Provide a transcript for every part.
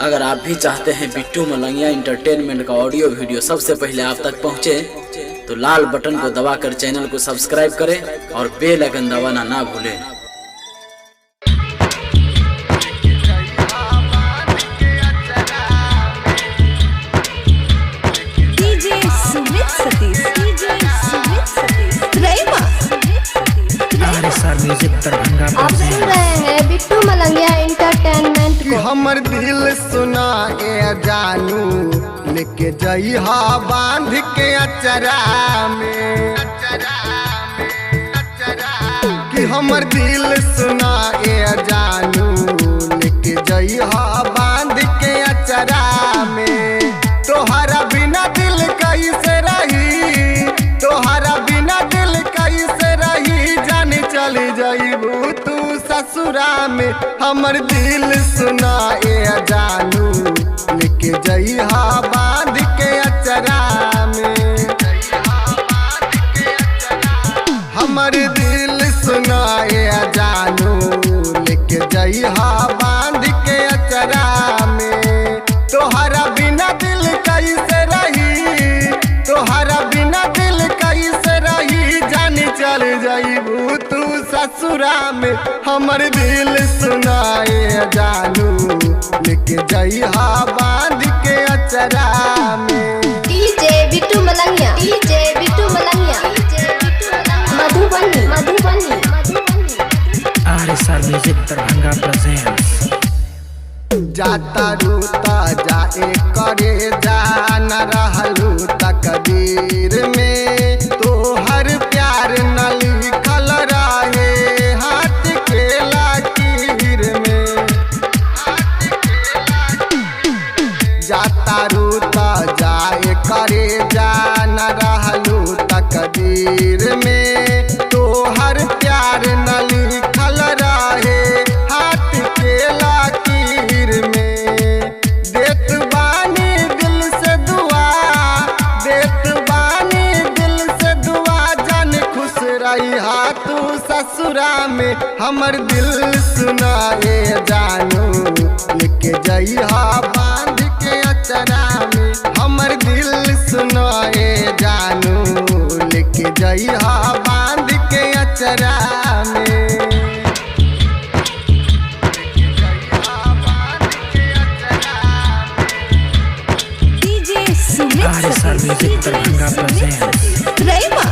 अगर आप भी चाहते हैं बिट्टू मलंगिया इंटरटेनमेंट का ऑडियो वीडियो सबसे पहले आप तक पहुंचे, तो लाल बटन को दबाकर चैनल को सब्सक्राइब करें और बेल आइकन दबाना ना भूलें। DJ Sumit Satish, DJ Sumit Satish, Raima. RSR music Darbhanga. आप सुन रहे हैं बिट्टू मलंगिया एंटरटेनमेंट कि को। हमर दिल सुना ए जानू, लेके जइहा बांध के अचरा में। कि हमर दिल सुना ए जानू, लेके जइहा बांध के अचरा में। तोहरा बिना दिल कैसे रही, तोहरा बिना दिल कैसे रही, जान चली जइबू तू ससुरा में। हमर दिल सुना ए जानू, लेके जइहा बांध के अचरा में। हमर दिल सुना ए जानू, लेके जइहा बांध के अचरा में। तोहरा बिना दिल कैसे रही, तोहरा बिना दिल कैसे रही, जान चल जइबू तू ससुरा में। हमर दिल सुनाए जानू, लेके जइहा बांध के अचरा में। DJ Bittu Malangiya, DJ Bittu Malangiya, DJ Bittu Malangiya, Madhubani, Madhubani, Madhubani. RSR music Darbhanga presents. जाता रूता जाए करे जा, न रहलू तकदीर में। तोहर प्यार न लिखल रहे हाथ के लकीर में। जाता रूता जाए करे जा, न रहलू तकदीर में। तोहर प्यार न लिखल रहे हाथ के लकीर में। देत बानी दिल से दुआ, देत बानी दिल से दुआ, जान खुश रही तू ससुरा में। हमर दिल सुनाए जानू, लेके जइहा बांध के अचरा में। हमर दिल सुनाए जानू, लेके जइहा बांध के अचरा में। DJ Sumit RSR Satish, music DJ Darbhanga Sumit presents. Satish, Raima.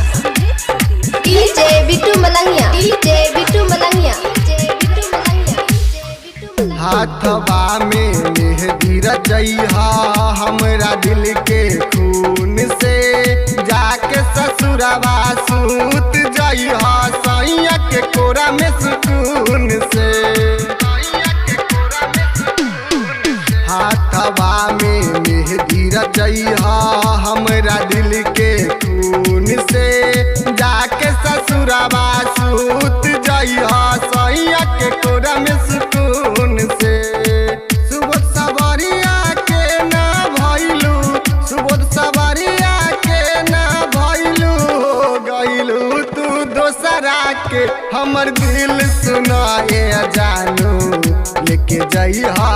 DJ Bittu Malangiya, DJ Bittu Malangiya, DJ Bittu Malangiya, DJ Bittu Malangiya. हाथवा में मेहदी रचैहा हमरा दिल के खून से। जाके ससुरवा सूत जइहा सैया के कोरा में सुकून से। हाथवा में मेहदी रचैहा हमरा दिल के खून से। जाके ससुरवा सूत जइहा सैया के कोरा में सुकून से। सुबोध सवरिया के ना भइलू, सुबोध सवरिया के ना भइलू, हो गइलू तू दोसरा के। हमर दिल सुनाए जानू, लेके जइहा